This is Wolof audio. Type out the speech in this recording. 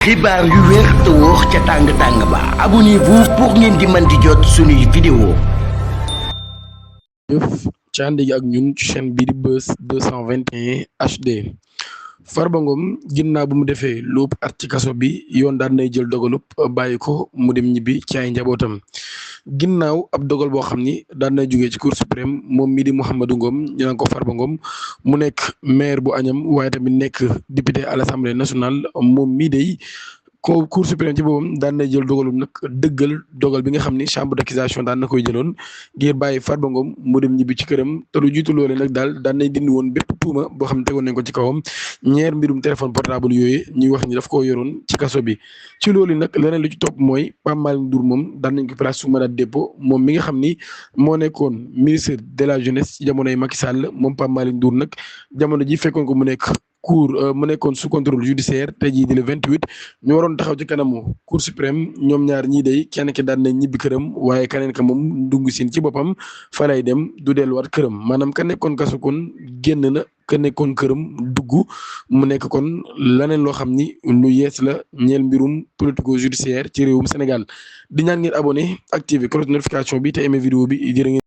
xibaar yu wér te wóor ca tàng-tàng ba abonnez-vous pour ngeen di mën di jot suñuy vidéo. jëf ci ànd gi ak ñun ci chaîne bii di Buzz 221 HD. Farba Ngom ginnaaw bu mu defee lu ëpp at ci kaso bi yoon daan nay jël dogalub bàyyi ko mu dem ñibbi ci ay njabootam ginnaaw ab dogal boo xam ni daan nay jógee ci cour suprême moom mii di Mouhamadou Ngom ñu naan ko Farba Ngom mu nekk maire bu Agnam waaye tamit nekk député à l'Assemblée nationale moom mii day ko cour suprême ci boppam daan na jël dogalum nag dëggal dogal bi nga xam ni chambre d'accusation daan na koy jëloon ngir bàyyi Farba Ngom mu dem ñibbi ci këram te lu jiitu loole nag daal daan nay dindi woon bépp tuuma boo xam ne tegoon nañ ko ci kawam ñeer mbirum téléphone portable yooyu ñuy wax ni daf koo yoroon ci kaso bi. ci loolu nag leneen lu ci topp mooy Pape Malick Ndour moom daan nañ ko place sous mandat de dépôt moom mi nga xam ni moo nekkoon ministre de la jeunesse ci jamonoy Macky Sall moom Pape Malick Ndour nag jamono ji fekkoon ko mu nekk mu nekkoon sous contrôle judiciaire tey jii di le 28 ñu waroon taxaw ci kanamu cour suprême ñoom ñaar ñii day kenn ki daan na ñibbi këram waaye keneen ka moom ndungu siin ci boppam fa lay dem du delluwaat këram maanaam ka nekkoon kaso kon génn na ka nekkoon këram dugg mu nekk kon laneen loo xam ni lu yees la ñeel mbirum politico judiciaire ci réewum Sénégal di ñaan ngeen abonné activé cloche notification bi te aimé vidéo bi jërë ngeen